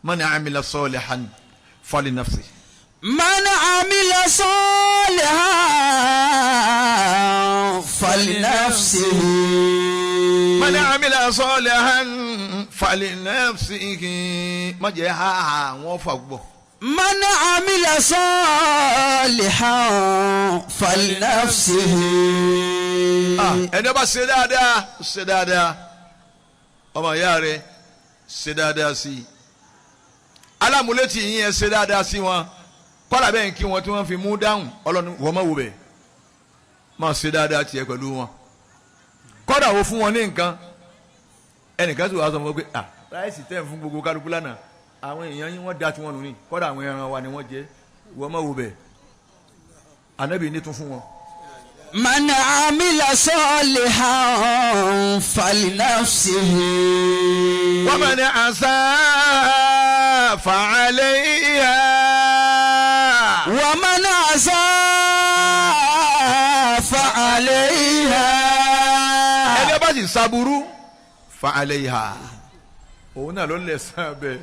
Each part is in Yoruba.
Man amila salihan fali nafsi. Man amila salihan fali nafsihi. Man amila salihan fali nafsihi. Má jẹ́ ha ha wọ́n fà gbọ́. Man amila salihan fali nafsihi. Ẹni ó bá ṣe dáadáa, ṣe dáadáa, ọmọ ìyá rẹ, ṣe dáadáa sí i. Alámúlétì yín, ẹ ṣe dáadáa sí wọn. Kọ́lá bẹ́ẹ̀ ń kí wọn tí wọ́n fi mú dáhùn. Ọlọ́run wọ́n má wò bẹ́ẹ̀, máa ṣe dáadáa tiẹ̀ pẹ̀lú wọn. Kọ́dà wo fún wọn ní nǹkan, ẹnìkan sì wàá sọ fún wọn pé, ah, rice tẹ̀ ń fún gbogbo kálukú lánàá, àwọn èèyàn yín wọ́n da tiwọn nù ní. Kọ́dà àwọn ẹran wa ni wọ́n jẹ. Wọ́n má wò bẹ́ẹ̀, Ànábì ní tún fún wọn. Man amila salihan fali nafsihi. Wa man asaa fa alayha. Wa man asaa fa alayha. Ẹni ọba sì ṣaburú, fa alayha, òun náà ló lẹ̀san bẹ́ẹ̀,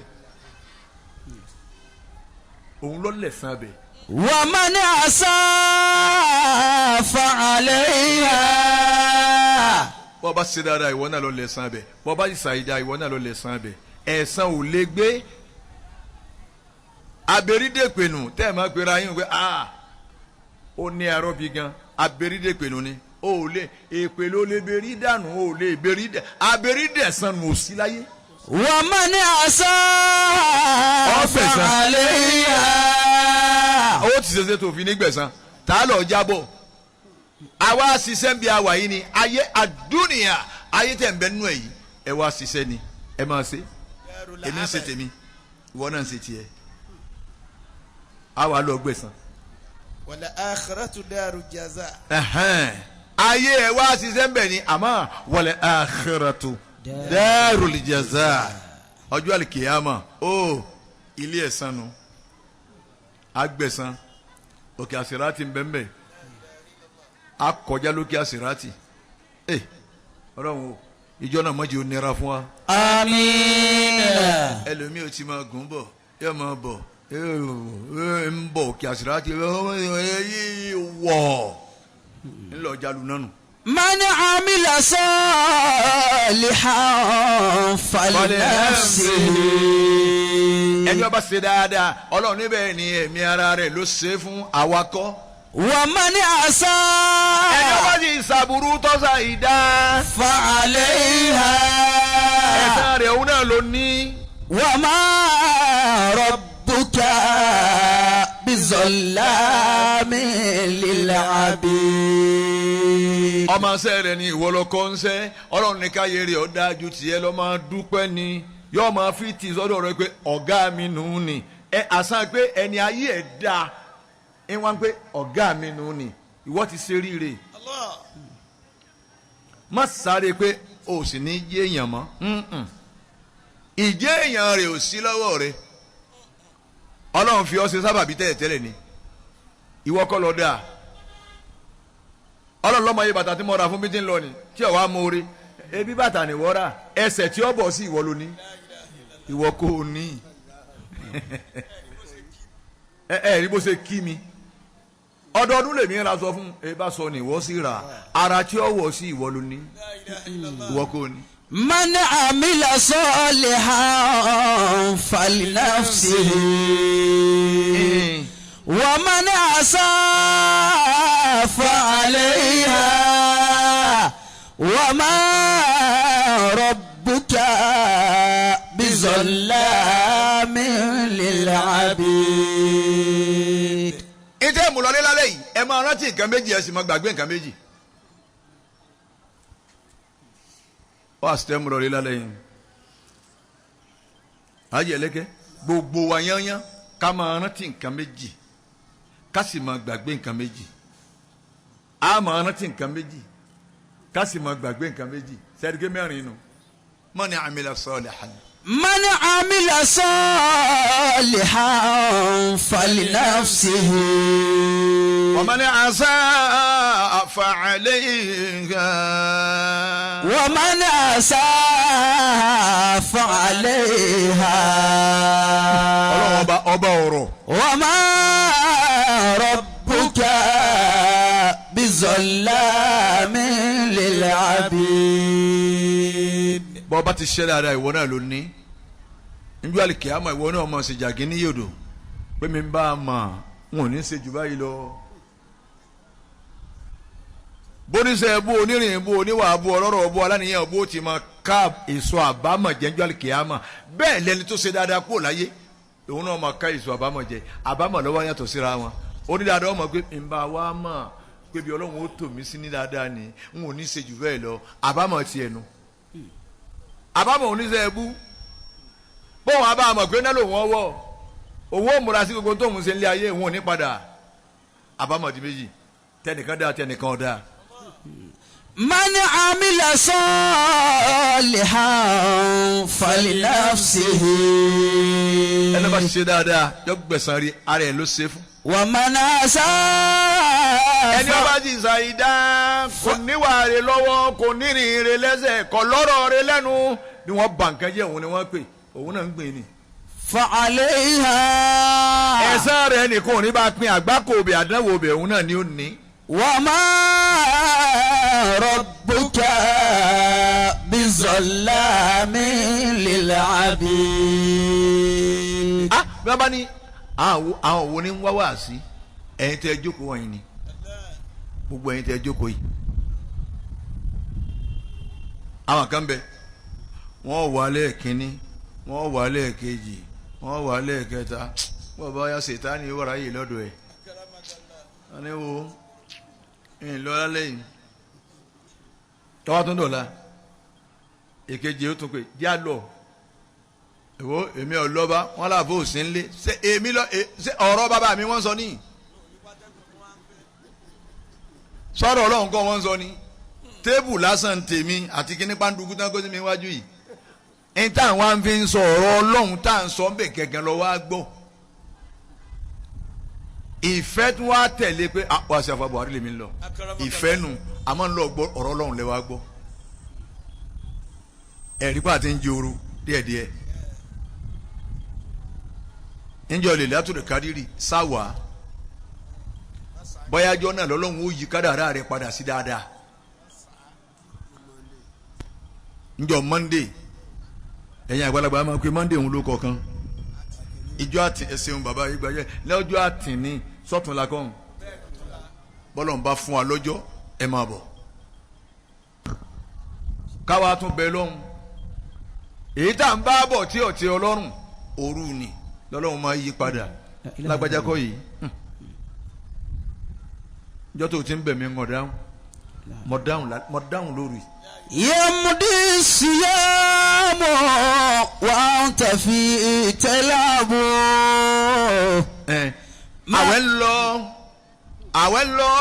òun ló lẹ̀san bẹ́ẹ̀. Wa man asaa fa alayha. Bọ́ bá ṣe dáadáa, ìwọ náà ló lẹ̀san bẹ́ẹ̀. Bọ́ bá sì ṣàìdá, ìwọ náà ló lẹ̀san bẹ́ẹ̀. Ẹ̀san ò lè gbé abẹ́rídèpẹ̀nù tẹ́ ẹ̀ máa pera yín pé, ah, ó ní arọ́ bí gan. Abẹ́rídèpẹ̀nù ni ó lè èpè ló lè berí dànù, ó lè berí dẹ̀ abẹ́rídẹ̀san nù sí láyé. Wa man asaa fa Ọ̀fẹ̀sán. alayha. Owó ti ṣẹṣẹ tó fi ní gbẹ̀san tá a lọ jábọ̀. Àwa ṣiṣẹ́ ń bí àwà yìí ni ayé àdúnìyà, ayé tẹ̀ ń bẹ nínú ẹ̀ yìí. Ẹ wá ṣiṣẹ́ ni ẹ máa ṣe. Èmi ń ṣe tèmi, ìwọ náà ń ṣe tiẹ̀, àwa lọ gbẹ̀san. Wal akhiratu daru jaza. Ẹ̀hẹ́n. Ayé ẹ wá ṣiṣẹ́ ń bẹ̀ ni, àmọ́ wal akhiratu darul jaza, ọjọ́ àlìkìyàmà ó ilé ẹ̀san nu, agbẹ̀san. Òkè àsìrátì ń bẹ́ẹ̀ bẹ́ẹ̀, akọjá lókè àsìrátì. Ẹ Ọlọ́run o, ìjọ náà mọ̀jẹ̀ ò nira fún wa. Àmín. Ẹlòmíì ò ti máa gùn bọ̀, yóò máa bọ̀, ń bọ̀ òkè àsìrátì wọ̀ ńlọ jalu nánu. Man amila salihan falinafsihi. Ẹni ó bá ṣe dáadáa, Ọlọ́run níbẹ̀ ni ẹ̀mí ara rẹ̀ ló ṣe é fún, awakọ̀. Wa man asaa. Ẹni ó bá sì ṣàbùrú tọ́sà ìdá. Fa alayha. Ẹ̀san rẹ̀, òun náà ló ní. Wa ma rabbuka bizallamin lil abid. Ọmọ ṣẹ́ rẹ̀ ni ìwọ lọ kọ́ ń ṣẹ́. Ọlọ́run ní káyé rẹ̀ ọ́ dájú tiẹ̀ lọ́, máa dúpẹ́ ni, yóò máa fi tì sọ́dọ̀ rẹ pé ọ̀gá mi nù ún ni. Ẹ àṣà pé ẹni ayé ẹ̀ dáa ẹ wá pé ọ̀gá mi nù ún ni. Ìwọ ti ṣe ríire, má sáré pé o sì ní jẹ́ èèyàn mọ́. Ìjẹ́ èèyàn rẹ̀ ò sí lọ́wọ́ rẹ̀. Ọlọ́run fi ọ́ ṣe sábàbí tẹ́lẹ̀tẹ́lẹ̀ ni, ìwọ kọ́ lọ dáa. Ọlọ́run lọ́mọ yìí, bàtà tí mo rà fún mi ti ń lọ ni tí ọ̀ wá mú orí ebi bàtà ni wọ́n rà, ẹsẹ̀ tí ó bọ̀ sí, ìwọ ló ní, ìwọ kò ní. Ẹ ẹ rí bó ṣe kí mi, ọdọọdún lèmi ra sọ fún ẹ, bá sọ ni ìwọ sì rà, ara tí ó wọ̀ sí, ìwọ ló ní, ìwọ kò ní. Man amila salihan falinafsihi. Wa man asaa fa alayha. Wa ma rabbuka bizallamin lil abid. Ìtẹ́ ìmúlọlé lálẹ́ yìí, ẹ máa rántí nǹkan méjì, ẹ sì máa gbàgbé nǹkan méjì. Wọ́n á sì tẹ́ ìmúlọlé lálẹ́ yìí. Ayé ẹlẹ́kẹ́ gbogbo wa yányán, ká máa rántí nǹkan méjì, ká sì máa gbàgbé nǹkan méjì. Á máa rántí nǹkan méjì, ká sì máa gbàgbé nǹkan méjì. Sẹ́díkẹ́ mẹ́rin nù. Man amila salihan. من عمل صالحا فلنفسه. ومن أساء فعليها. ومن أساء فعليها. Ọlọ́run ọba ọba ọ̀rọ̀. وما ربك بظلام للعبيد. Bọ́ ọba ti ṣe dáadáa, ìwọ náà ló ní njọ́ àlìkìyàmọ̀, ìwọ náà mọ̀ ṣe jàgé ní yòdò pé mi bá a mọ̀ n ò ní ṣe jù báyìí lọ. Bóníṣẹ́ bú, onírìn bú, oníwà bú, ọlọ́rọ̀ bú, aláníyàn bú, ti máa ká èso àbámọ̀ jẹ́ njọ́ àlìkìyàmọ̀. Bẹ́ẹ̀ lẹni tó ṣe dáadáa kúrò láyé, òun náà máa ká èso àbámọ̀ jẹ. Àbámọ̀ lọ́wọ́ yàtọ̀ síra wọn. Onídàáda ọmọ pé n bá wa mọ̀ pé bí Ọlọ́run ó tò mí sí ní dáadáa ni, n ò ní ṣe jù bẹ́ẹ̀ lọ. Àbámọ̀ tiẹ̀ nu, àbámọ̀ oníṣẹ́ ẹbú bóun àbámọ̀ pé náà lòun ọwọ́ òun ò múra sí gbogbo tóun ṣe ń lé ayé, òun ò ní padà. Àbámọ̀ di méjì: tẹnìkan dáa, tẹnìkan ọ̀dà. من عمل صالحا فلنفسه. Ẹni bá ṣe dáadáa yọ gbẹ̀san rí, ara ẹ̀ ló ṣe fún. ومن أساء Ẹni ọba ti ṣàìdá, kò níwà rẹ̀ lọ́wọ́, kò nírìn rẹ̀ lẹ́sẹ̀, kò lọ́rọ̀ rẹ̀ lẹ́nu, bí wọ́n bà nǹkan jẹ́, òun ni wọ́n pè, òun náà ń gbìn ni. فعليها. Ẹ̀san rẹ̀ nìkan ò ní bá pín àgbákò òbí, àdánwò òbí, òun náà ni ó ní. وما ربك بظلام للعبيد. Ah, bí wọ́n bá ní àwọn wo ni ń wá wá sí, ẹ̀yin tẹ́ ẹ jókòó wọ̀nyí ni, gbogbo ẹ̀yin tẹ́ ẹ jókòó yìí. Àwọn kan bẹ, wọ́n wà lẹ́ẹ̀kínní, wọ́n wà lẹ́ẹ̀kejì, wọ́n wà lẹ́ẹ̀kẹta, wọ́n bá yà sètáni wàrà yìí lọ́dọ̀ ẹ̀, wọ́n ní wo ńlọ́lá lẹ́yìn tọ́wọ́ tó ń dọ̀la, èkejì ó tún pè já lọ, èwo èmi ò lọ́ba wọn làbó òsín ńlé, ṣé èmi lọ, ṣé ọ̀rọ̀ bàbá mi wọ́n sọ ní sọ̀rọ̀ Ọlọ́run kọ́ wọ́n sọ ní tébù lásán tèmi àti kíní pàǹdùkú tán kó sí mi wájú yìí ní tá à ń fi ń sọ ọ̀rọ̀ Ọlọ́run, tá à ń sọ ń bẹ̀ gẹ́gẹ́ lọ wá gbọ́. Ìfẹ́ tí wọ́n á tẹ̀lé pé wàá ṣe àfa Buhari lèmi ń lọ, ìfẹ́ nu àmọ́ ń lọ gbọ́ ọ̀rọ̀ Ọlọ́run lẹ wá gbọ́. Ẹ̀rí pa àti ń joro díẹ̀díẹ̀ níjọ́ lè látòrò kárírì sáwà, bọ́yájọ́ náà lọ́lọ́run ó yí kádàrá rẹ̀ padà sí dáadáa. Níjọ́ Monday, ẹ̀yin àgbàlagbà máa pe Monday òun ló kọ̀ọ̀kan ìjọ àti ẹsẹ̀hún bàbá yìí gbajẹ́ lọ́jọ́ àtìní sọ́tún lakọ́hún. Bọ́lọ̀ ń bá fún wa lọ́jọ́, ẹ máa bọ̀ káwa tún bẹ lọ́hùn. Èyí tá à ń bá bọ̀ tí ọ̀tí ọlọ́run òru ni lọ́lọ́run máa yí padà. Lágbájá kọ́ yìí, ìjọ tó ti ń bẹ̀ mí ń dáhùn, mọ̀ dáhùn lórí. يمضي الصيام وأنت فيه تلعب. Àwẹ̀ ń lọ, àwẹ̀ ń lọ,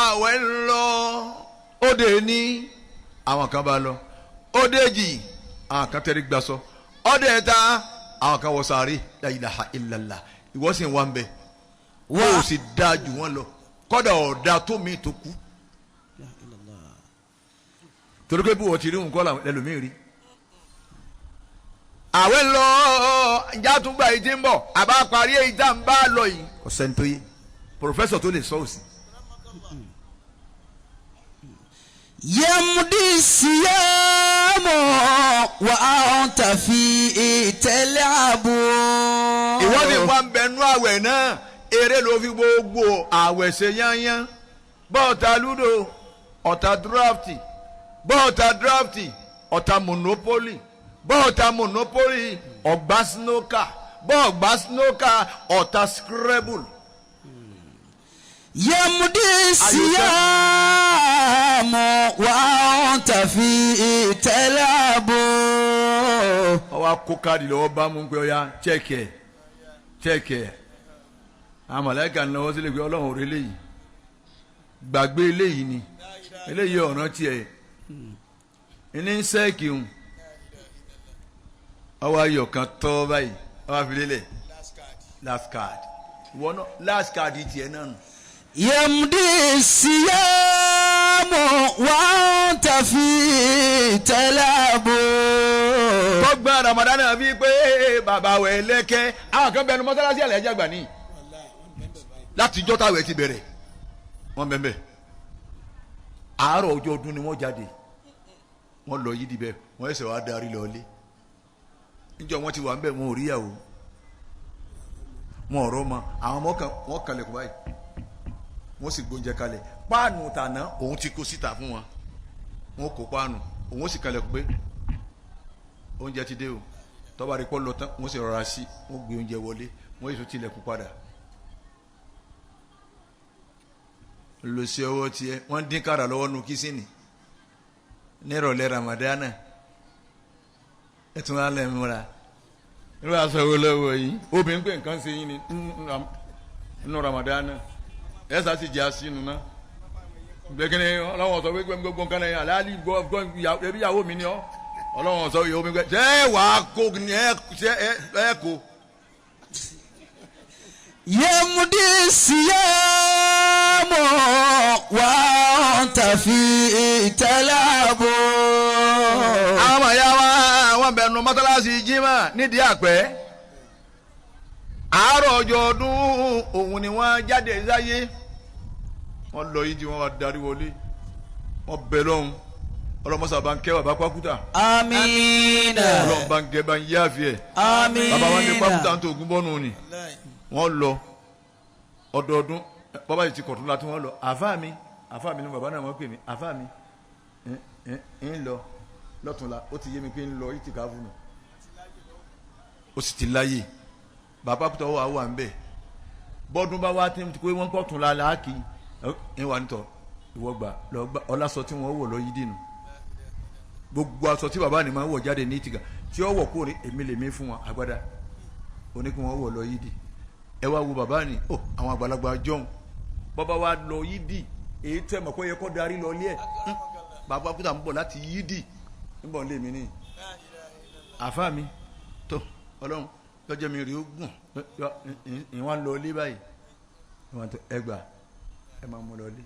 àwẹ̀ ń lọ, ó dé ní àwọn kan bá lọ, ó dé jì, àwọn kan tẹ́rí gbà sọ, ó dé ta, àwọn kan wọ sàárè. La ilaha illallah. Ìwọ sì ń wá ń bẹ, wọ́n ò sì dáa jù wọ́n lọ, kọ́dà ọ̀dà tó mi tó kú, torí pé bí wọ́n ti rí nǹkan làwọn ẹlòmíì rí. Àwẹ̀ ń lọ, ìjà tún gbà yìí ti ń bọ̀, àbá parí èyí tá ń bá lọ yìí. Kò sẹ́ni tó yé pòfẹ́sọ̀ tó lè sọ òsì. يمضي الصيام وأنت فيه تلعب. Ìwọ́de wa ń bẹnu àwẹ̀ náà, eré ló fi gbogbo àwẹ̀ ṣe yányán. Bọ́ọ̀tà ludo, ọ̀tà drafti, bọ́ọ̀tà drafti, ọ̀tà monopoly, bọ́ọ̀tà monopoly, ọ̀gbá snooker, bọ́ọ̀gbá snooker, ọ̀tà scrabble. يمضي الصيام وأنت فيه تلعب. Ọwọ́ akó káàdì lọ́wọ́ bá mú pé ọya chẹ́ẹ̀kì chẹ́ẹ̀kì. Àwọn màláíkà ń lọ́wọ́ sílẹ̀ pé Ọlọ́run ò rí eléyìí, gbàgbé eléyìí ni, eléyìí ọ̀ràn tiẹ̀ ní sẹ́ẹ̀kì hùn. Ọwọ́ ayọ̀ kan tọ́ báyìí ọwọ́ àfilélẹ̀ last card ìwọ náà last card tiẹ̀ náà nù. يمضي الصيام وأنت فيه تلعب. Tọ́gbọ́n Ramadan náà fi pé bàbá wẹ̀ lẹ́kẹ́ àwọn kan bẹnu mọ́sálásí àlẹ́ ẹ̀jẹ̀ àgbà ní láti ijọ́ táwẹ̀ ti bẹ̀rẹ̀ wọ́n bẹ̀ bẹ̀ àárọ̀ ọjọ́ ọdún ni wọ́n jáde wọ́n lọ yídìí bẹ́ẹ̀ wọ́n ẹsẹ̀ wá darí lọ́ọ́lé níjọ́ wọ́n ti wà ń bẹ̀ wọn ò ríyàwó wọn ò rọ́mọ àwọn ọmọ kan wọ́n kalẹ̀kùn báyìí wọ́n sì gbóúnjẹ kalẹ̀ páànù tàná òun ti kó síta fún wọn wọn kó páànù òun sì kalẹ̀kùn pé oúnjẹ ti dé o tọ́ba rí pọ́ lọ tán wọ́n sì rọra sí wọ́n gbé oúnjẹ wọlé wọ́n yìí tún tilẹ̀kùn padà lòsì ọwọ́ tiẹ̀ wọ́n dín kàrà lọ́wọ́ nu kísìnì nírọ̀lẹ́ Ramadana ẹ̀ tún wá lẹ́ múra irú aṣọ wo lọ́wọ́ yìí obìnrin pé nǹkan ṣe yín ni nínú Ramadana ẹ̀ sá sì jẹ́ àṣìnú náà gbẹ̀gẹ́ni ọlọ́wọ́n sọ pé gbogbo nǹkan lẹ́yìn àlàálì gbọ́ ẹbí ìyàwó mi ni ọ́ ọlọ́wọ́n sọ ìyàwó mi gbẹ ṣé wàá kó ni ẹ ṣe ẹ kó. يمضي الصيام وأنت فيه تلعب. Àwọn ọmọ ìyá wa wọ́n bẹnu mọ́tálásí jimá nídìí àpẹ́ àárọ̀ ọjọ́ ọdún òun ni wọ́n jáde sáyé wọ́n lọ yìí tí wọ́n wá darí wọlé wọ́n bẹ lọ́hùn ọlọ́mọsà bá ń kẹ́ bàbá pákútà. Àmín. Ọlọ́mọ bá ń kẹ́ bá ń yáàfin ẹ̀. Àmín. Bàbá wa ní pákútà ń tó ogun bọ́nù ni wọ́n lọ ọdọọdún bàbá yìí ti kọ̀tún la tí wọ́n lọ àfáà mi àfáà mi ni bàbá náà wọ́n pè mí àfáà mi ń lọ lọ́túnla ó ti yé mi pé ń lọ ìtìkáfù nù ó sì ti láyè bàbá kútọ̀ wà wà ń bẹ̀ bọ́dún bá wá tí pé wọ́n kọ̀tún la làákì ń wà nítọ̀ ìwọ gbà lọ gbà ọlásọ tí wọ́n wọ̀ lọ yí dìnnú gbogbo aṣọ tí bàbá ni máa ń wọ̀ jáde ní ìtìkà tí ó wọ̀ kúrò ní èmi lèmi fún wọn agbádá oníkun wọn wọ̀ lọ yí dì ẹ wá wo bàbá ni ó àwọn àgbàlagbà jọ̀hún bàbá wa lọ yí dì èyí tẹ́ mọ̀ kó yẹ kó darí lọ ilé ẹ̀ bàbá kúta ń bọ̀ láti yí dì ń bọ̀ lé mi ní àfa mi tó ọlọ́run lọ́jọ́ mi rí ó gùn ìwọ̀n lọ ilé báyìí ìwọ̀n tó ẹgbà ẹ máa mú lọ ilé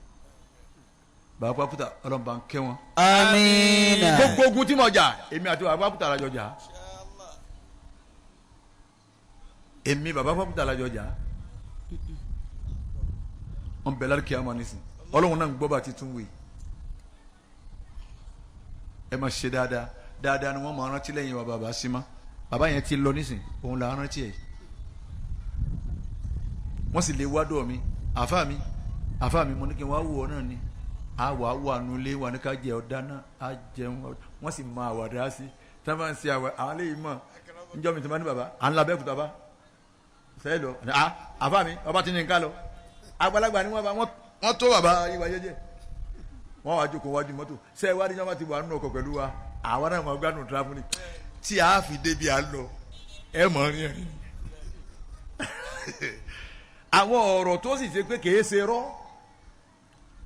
bàbá kúta ọlọ́run bá ń kẹ́ wọn. Àmín. Gbogbo ogun tí mo jà èmi àti bàbá kúta la jọ jà èmi bàbá kúta la jọ jà wọn bẹ lárúkẹ́ àmọ́ nísìn ọlọ́run náà ń gbọ́ bá ti tún wí ẹ máa ṣe dáadáa dáadáa ni wọ́n máa rántí lẹ́yìn wa bàbá sí ma bàbá yẹn ti lọ nísìn òun là ń rántí ẹ̀ wọ́n sì lè wá dọ̀ mi àfa mi àfa mi mo ní kí n wá wù ọ náà ni a wà wà nulẹ̀ wà ní ká jẹ ọ dáná a jẹun wọ́n sì máa àwàdà sí tí wọ́n bá ń ṣe àwà àwọn lè mọ̀ níjọ́ mi tí wọ́n bá ní bàbá à ń labẹ́ kúta bá sẹ́yìn lọ àfa mi ọba ti ní nǹkan lọ àgbàlagbà ni wọ́n bá wọ́n tó bàbá yìí wá jẹ́jẹ́ wọ́n wá jókòó wájú mọ́tò sẹ́yìn wá ní wọ́n ti wà nínú ọkọ̀ pẹ̀lú wa àwa náà mọ̀ gbádùn tíráfù ni tí a fi débi à ń lọ ẹ mọ̀ rí ẹ̀rín àwọn ọ̀rọ̀ tó sì ṣe pé kìí ṣe rọ́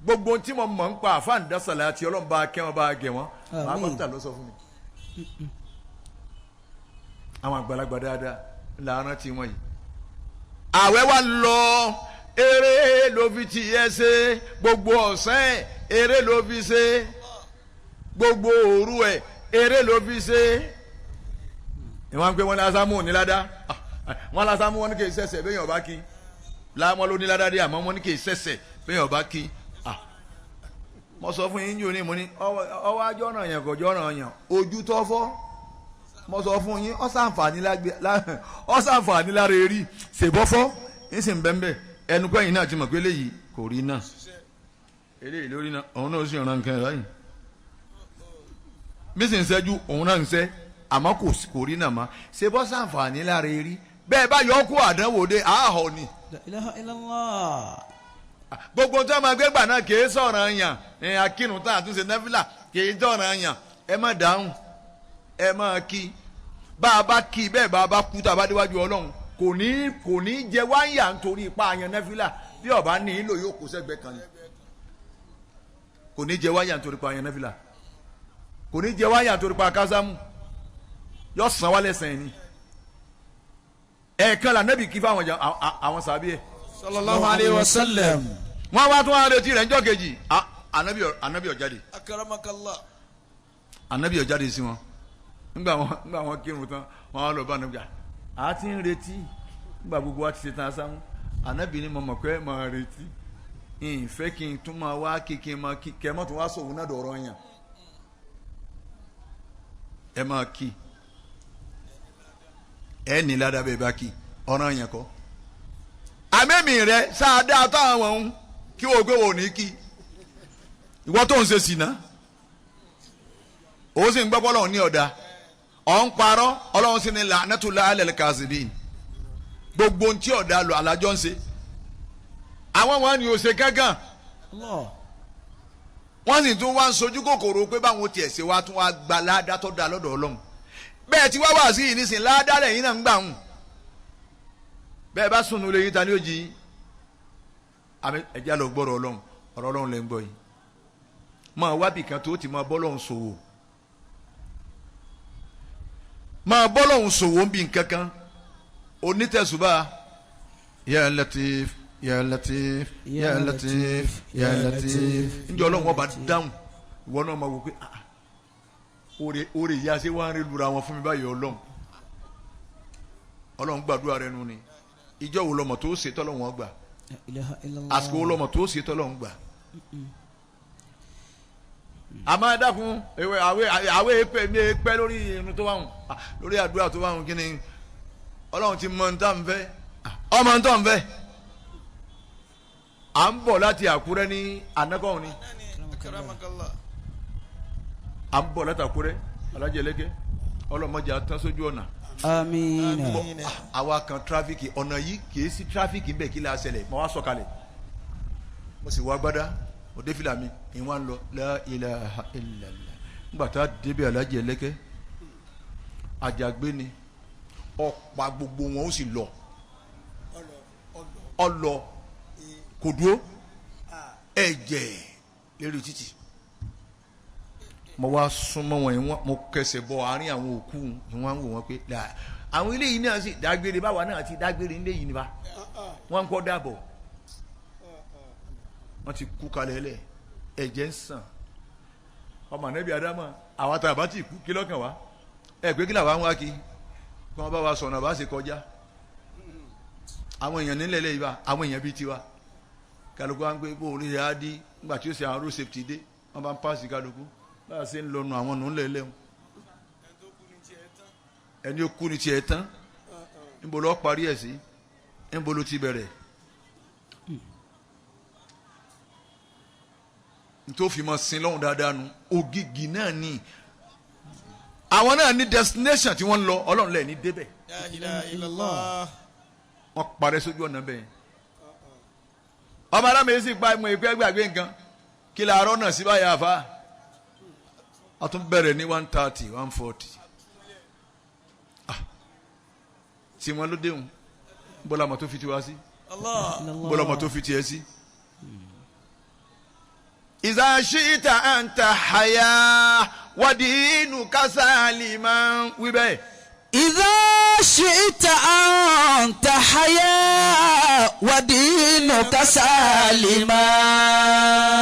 gbogbo tí mo mọ̀ ń pa àfáàndásàlẹ̀ àti ọlọ́run bá kẹ́ wọn bá gẹ̀ wọ́n màá gbọ́dọ̀ lọ sọ fún mi. Àwọn àgbàlagbà dáadáa là ń rántí wọn yìí. Àwẹ̀ wa lọ eré ló fi tiẹ̀ ṣe gbogbo ọ̀sán ẹ̀ eré ló fi ṣe gbogbo òru ẹ̀ eré ló fi ṣe. Ìwọ̀n ń pè wọ́n ní asámù níládá wọ́n lásámù wọn ní kì í ṣẹ̀ṣẹ̀ bẹ́ẹ̀ yàn bá kí láwọn ló níládá dé àmọ́ wọ́n ní kì í ṣẹ̀ṣẹ̀ bẹ́ẹ̀ yàn bá kí. Mo sọ fún yín jòní mo ní ọwọ́ ajọ́ náà yàn kọjọ́ náà yàn ojú tó fọ́ mo sọ fún yín ó ṣàǹfààní lára eré ṣèbọ́fọ́ ń sì ń bẹ́ẹ̀ ẹnu pẹ́yìn náà ti mọ̀ pé eléyìí kò rí náà eléyìí lórí náà òun náà sì ràn nǹkan báyìí bí sì ń ṣẹ́jú òun náà ń ṣẹ́ àmọ́ kò rí náà má ṣe bọ́ ṣàǹfààní lára eré bẹ́ẹ̀ bá yọ kó àdánwò dé àhọ́ ni. La ilaha illallah. Gbogbo tí wọ́n máa gbé gbà náà kì í sọ̀rọ̀ yàn akínú tá àtúnṣe nẹ́fìlà kì í sọ̀rọ̀ yàn ẹ má dáhùn ẹ má kí bá a bá kí bẹ́ẹ̀ bá a bá kú tá a bá déwájú ọlọ́run kò ní jẹ wáyà nítorí ipa àyàn nẹ́fìlà bí ọba ní ìlò yóò kó sẹ́gbẹ́ kan ni kò ní jẹ wáyà nítorí ipa àyàn nẹ́fìlà kò ní jẹ wáyà nítorí ipa kásámù Yọ sàn wálé sàn yìí ni. Ẹ̀ẹ̀kan là nẹ́bì kí fáwọn àwọn sàbí ẹ̀. Sallallahu alayhi wa sallam. Wọ́n wá tún wá retí rẹ̀ ńjọ́ kejì. Anabi ó jáde. Akramakallah. Anabi ó jáde sí wọn. Nígbà wọn kírun tán, wọn á lọ bá anabi. A ti ń retí. Nígbà gbogbo wa ti ṣe tán sáwọn. Anabi ni mo mọ̀ pé mo retí. Ìfẹ́ kí n tún máa wá kí n máa kí kẹ́ mọ́ tún wá sọ̀wọ́n náà dọ̀rọ̀ yàn. Ẹ máa kí. Ẹ ní ládàá bẹ́ẹ̀ bá kí. Ọ̀ràn yẹn kọ́. Àmẹ́mì rẹ sáadá táwọn ọ̀hún kí wọ́n gbé wọ́n ní kí. Ìwọ tó ń ṣe sìnà. Ó sì ń gbọ́ bọ́lọ̀ ní ọ̀dà. Ọ̀ ń parọ́ Ọlọ́run sì ní la'natullahi alal kazibin. Gbogbo ohun tí ọ̀dà lọ alájọ́ ń ṣe. Àwọn wọn ni ò ṣe gángan. Wọ́n sì tún wá ń sojú kòkòrò pé báwọn tiẹ̀ ṣe wá tún wá gba ládàá tó da lọ́dọ̀ Ọlọ́run. Bẹ́ẹ̀ tí wá wà sí yìí nísìn ládàá lẹ́yìn náà ń gbà hùn. Bẹ́ẹ̀ bá sùn nílé yín ta ni ó jí yín. Àmì ẹ̀jẹ̀ lọ gbọ́rọ̀ Ọlọ́run, ọ̀rọ̀ Ọlọ́run lẹ́ ń gbọ́ yìí. Máa wábì kan tó ti máa bọ́lọ́hún ṣòwò. Máa bọ́lọ́hún ṣòwò ń bì nǹkan kan. Onítẹ̀sùbà. Ya Latif, Ya Latif, Ya Latif, Ya Latif. Ǹjẹ́ Ọlọ́run ọba dáhùn? Ìwọ náà máa wò pé oore ìyá ṣé wàá ń rí lura wọn fún mi báyìí Ọlọ́run. Ọlọ́run gbàdúrà rẹ nu ni. Ìjọ wo lọmọ tó ṣe tọ́lọ́run wọn gbà? Àsìkò wo lọmọ tó ṣe tọ́lọ́run gbà? Àmọ́ dákun àwẹ̀ èpè mi èpè lórí irun tó wà hùn, lórí àdúrà tó wà hùn kí ni Ọlọ́run ti mọ ntá nfẹ́, ọmọ ntọ́ nfẹ́. À ń bọ̀ láti Àkúrẹ́ ní anakọ́hún ni. À ń bọ̀ láti Àkúrẹ́ Alájẹlẹ́kẹ́ ọlọ́mọdé atán sójú ọ̀nà. Àmín. Àwa kan tráfíkì ọ̀nà yìí kìí sí tráfíkì ń bẹ̀ kí la ṣẹlẹ̀ mo wá sọ̀kalẹ̀ mo sì wá gbádá mo dé fìlà mi ìwọ̀n lọ la ilaha illallah. Nígbà tá a débi Alájẹlẹ́kẹ́ àjàgbé ni ọ̀pá gbogbo wọn ó sì lọ ọlọ kò dúró ẹ̀jẹ̀ lérí títì. Mo wá súnmọ́ wọn ìwọ̀n mo kẹsẹ̀ bọ àárín àwọn òkú ìwọ̀n wò wọ́n pé àwọn eléyìí náà sì dágbére báwa náà ti dágbére nílé yìí ni bá wọ́n ń kọ́ dàbọ̀ wọ́n ti kú kalẹ̀ lẹ̀ ẹ̀jẹ̀ ń sàn. Ọmọ ànábì Ádámà àwọn àtàwọn àbá ti kú kí lọ́kàn wá ẹ pé kí làwọn wá kí kí wọ́n bá wa sọ̀nà bá ṣe kọjá. Àwọn èèyàn nílẹ̀ lẹ́yìn bá àwọn èèyàn bíi tiwa kálukú wa ń pé bó orí á dí nígbà tí ó ṣe àwọn road safety dé wọ́n bá ń pàṣẹ kálukú bá a ṣe ń lọnu àwọn nù ńlẹ̀ lẹ́hùn. Ẹni ó kú ni tiẹ̀ tán. Níbo ló parí ẹ̀ sí? Níbo ló ti bẹ̀rẹ̀? Nítorí fi máa sin lọ́hùn dáadáa nu ògìgì náà ni àwọn náà ní destination tí wọ́n ń lọ Ọlọ́run lẹ̀ ní débẹ̀. La ilaha illallah. Wọ́n parẹ́ sójú ọ̀nà bẹ́ẹ̀. Ọmọ alámìí sì pa ìmọ̀ ìpẹ́ gbàgbé nǹkan kí la arọ́ náà sí báyà fa. A tún bẹ̀rẹ̀ ní 1:30 1:40. Tí wọ́n ló déhùn bọ́lá mọ̀ tó fi tiwa sí bọ́lá mọ̀ tó fi tiẹ̀ sí. Iza shi'ta anta haya wa dinuka saliman wí bẹ́ẹ̀. Iza shi'ta anta haya wa dinuka saliman.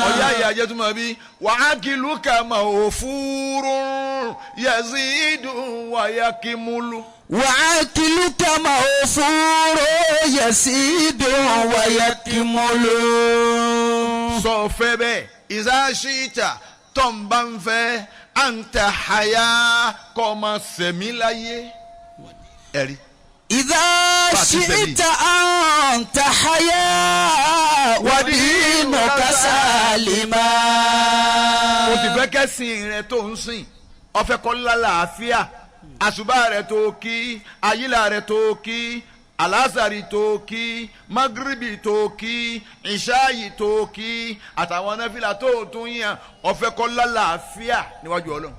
Ọ̀yá ìyá jẹ́ túmọ̀ bí wa aqiluka mawfurun yazidu wa yakimulu. Wa aqiluka mawfurun yazidu wa yakimulu. Sọ fẹ́ bẹ́ẹ̀. Iza shi'ta tọ́ǹba ń fẹ́ anta haya kọ́ ma sẹ̀mí láyé. Ẹ̀rí. Iza shi'ta anta haya wa dinuka salima. O ti fẹ́ kẹ́sìn rẹ tó ń sìn, ó fẹ́ kó lálàáfíà, àṣùbà rẹ tó kí, àyílà rẹ tó kí, alásàrì tó kí, magribi tó kí, ìṣáàyì tó kí, àtàwọn náfìlà tó tún yàn, ó fẹ́ kó lálàáfíà níwájú Ọlọ́run.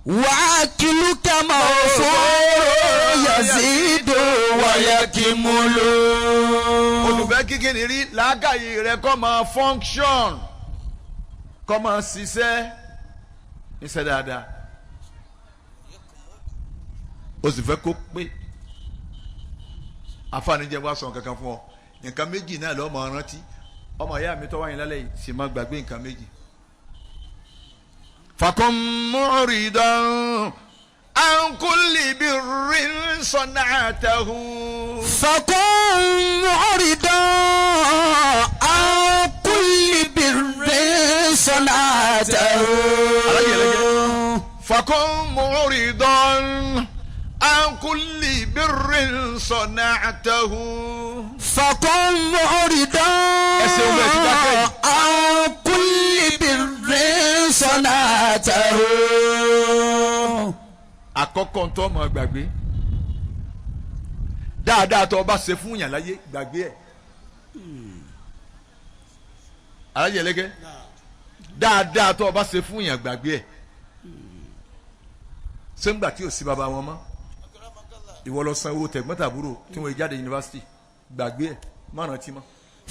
Wa aqiluka mawfurun yazidu wa yakimulu. Olùfẹ́ kíkìnì rí làákàyè rẹ kó máa function kó máa ṣiṣẹ́ níṣẹ́ dáadáa. O sì fẹ́ kó pé. Àfààní jẹ́ wá sọ kankan fún ọ. Nǹkan méjì náà lọ́ọ́ máa rántí. Ọmọ ìyá mi tó wáyé lálẹ́ yìí sì máa gbàgbé nǹkan méjì. Fakun mu'ridan an kulli birrin sana'tahu. Fakun mu'ridan an kulli birrin sana'tahu. Fakun mu'ridan an kulli birrin sana'tahu. Fakun mu'ridan an kulli birrin sana'tahu. Àkọ́kọ́ tó máa gbàgbé dáadáa tó o bá ṣe fún yàn láyé gbàgbé ẹ̀. Alájẹlẹ́gẹ́ dáadáa tó o bá ṣe fún yàn gbàgbé ẹ̀. Sẹ́ńgbà tí ò sí bàbá wọn mọ́ ìwọ lọ san owó tẹ̀gbọ́n-tàbúrò tí wọ́n jáde yunifásitì gbàgbé ẹ̀ má rántí mọ́.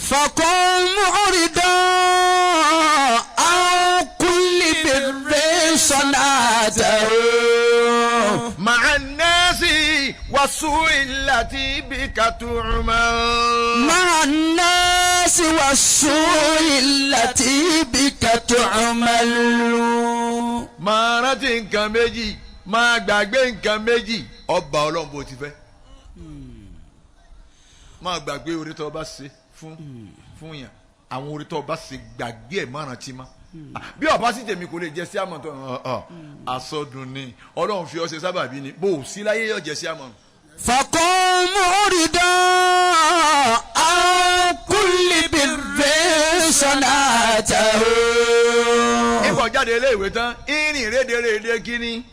Fakun mu'ridan an kulli birrin sana'tahu. Ma'a an-nasi was-su'i allati bika tu'mal. Ma'a an-nasi was-su'i allati bika tu'mal. Máa rántí nǹkan méjì, máa gbàgbé nǹkan méjì, ọba Ọlọ́run bó ti fẹ́. Máa gbàgbé orí tó bá ṣe fún yàn, àwọn orí tó bá ṣe gbàgbé ẹ̀ má rántí mọ́. Bí ọba sì tèmi kò lè jẹ sí àmọ́ tó àsọdùn ni Ọlọ́run fi ọ ṣe sábàbí ni bó o sí láyé yóò jẹ sí àmọ́. Fakun mu'ridan an kulli birrin sana'tahu. Ìbọn jáde iléèwé tán ìrìn rédèrèdè kínní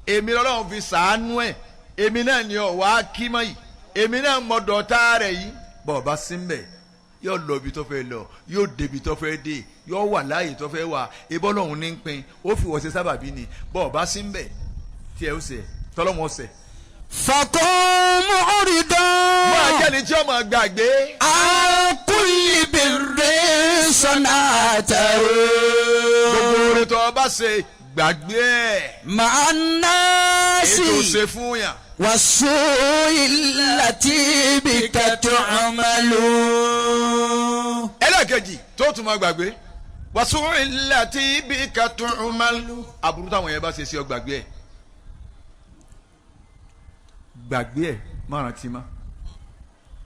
èmi lọ́lọ́run fi sàánú ẹ̀ èmi náà ni ọ̀wá kí mọ́ yìí èmi náà mọ dọ̀tá rẹ̀ yìí. Bọ̀ọ̀bá sí ń bẹ̀ yóò lọ ibi tó fẹ́ lọ yóò débi tó fẹ́ dé yóò wà láàyè tó fẹ́ wà ebọ́ lọ́hùn ní pin ó fi wọ́n ṣe sábàbí ni bọ́ọ̀bá sí ń bẹ̀ tí ẹ ó ṣe tọ́lọ́mọ ṣe. Fakun mu'ridan. Máa jẹ́ni tí ó máa gbàgbé. An kulli birrin sana'tahu. Gbogbo orin tó o bá ṣe gbàgbé ẹ̀. Ma'a an-nasi. Ètò ṣe fún yàn. Was-su'i allati bika tu'malu. Ẹlẹ́ẹ̀kejì tó tún máa gbàgbé. Was-su'i allati bika tu'malu. Aburú táwọn yẹn bá ṣe sí ọ gbàgbé ẹ̀. Gbàgbé ẹ̀ má rántí mọ́.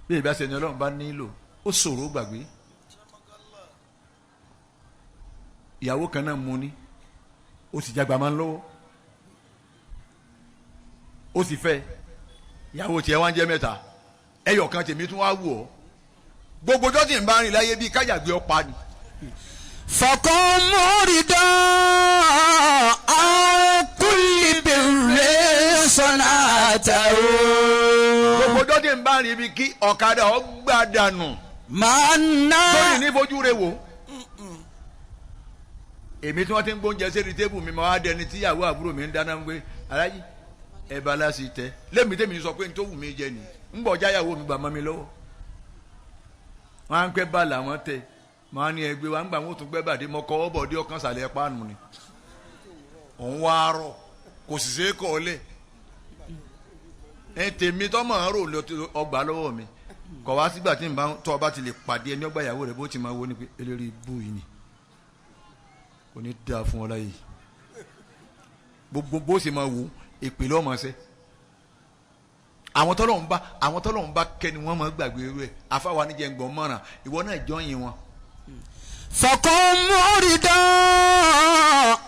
Bí ìbá ṣe ni Ọlọ́run bá nílò, ó ṣòro gbàgbé. Ìyàwó kan náà mú ni, ó sì jágbá máa ń lọ́wọ́, ó sì fẹ́. Ìyàwó tiẹ̀ wá ń jẹ́ mẹ́ta, ẹyọ kan tèmi tún wá wù ọ́. Gbogbo ọjọ́ tí ń bá rìn láyé bíi kájàgbé ọ̀pá ni. Fakun mu'ridan an kulli birrin sana'tahu. Gbogbo ọjọ́ tí ń bá rìn bíi kí ọ̀kadà ó gbà dànù. Màá ná. Sórí ní fojú rẹ wò. Èmi tí wọ́n ti ń gbóúnjẹ sí tébù mi máa wá dẹni tíyàwó àbúrò mi ń dáná ń gbé aláyí ẹ bá láti tẹ lẹ́mi tẹ́mi sọ pé n tó wù mí jẹ ni ń bọ̀ jáyàwó mi gbà mọ́ mi lọ́wọ́. Wọ́n á ń pẹ́ bá làwọn tẹ màá ní ẹgbẹ́ wa ń gbà wọ́n tún gbẹ́ bàdé mọ́ kọ́ ọ́bọ̀ dé ọkàn sàlẹ̀ páànù ni. Òun wá rọ̀ kò sì ṣeé kọ́ ọ lẹ̀. Ẹ tèmi tọ́ mọ̀ ń rò ọgbà lọ́wọ́ mi kọ̀ wá sígbà tí n bá tọ́ ọba ti lè pàdé ẹni ọgbà ìyàwó rẹ̀ bó ti máa wo ni pé eléré ibú yìí ni kò ní dáa fún ọ láyé. Gbogbo bó ṣe máa wò èpè lọ́mọ ṣe. Àwọn tọ́lọ̀ ń bá kẹ́ni wọ́n máa gbàgbé irú ẹ̀ afáwa níjẹ̀ ń gbọ́n mọ̀ràn ìwọ náà jọyìn wọn. Fakun mu'ridan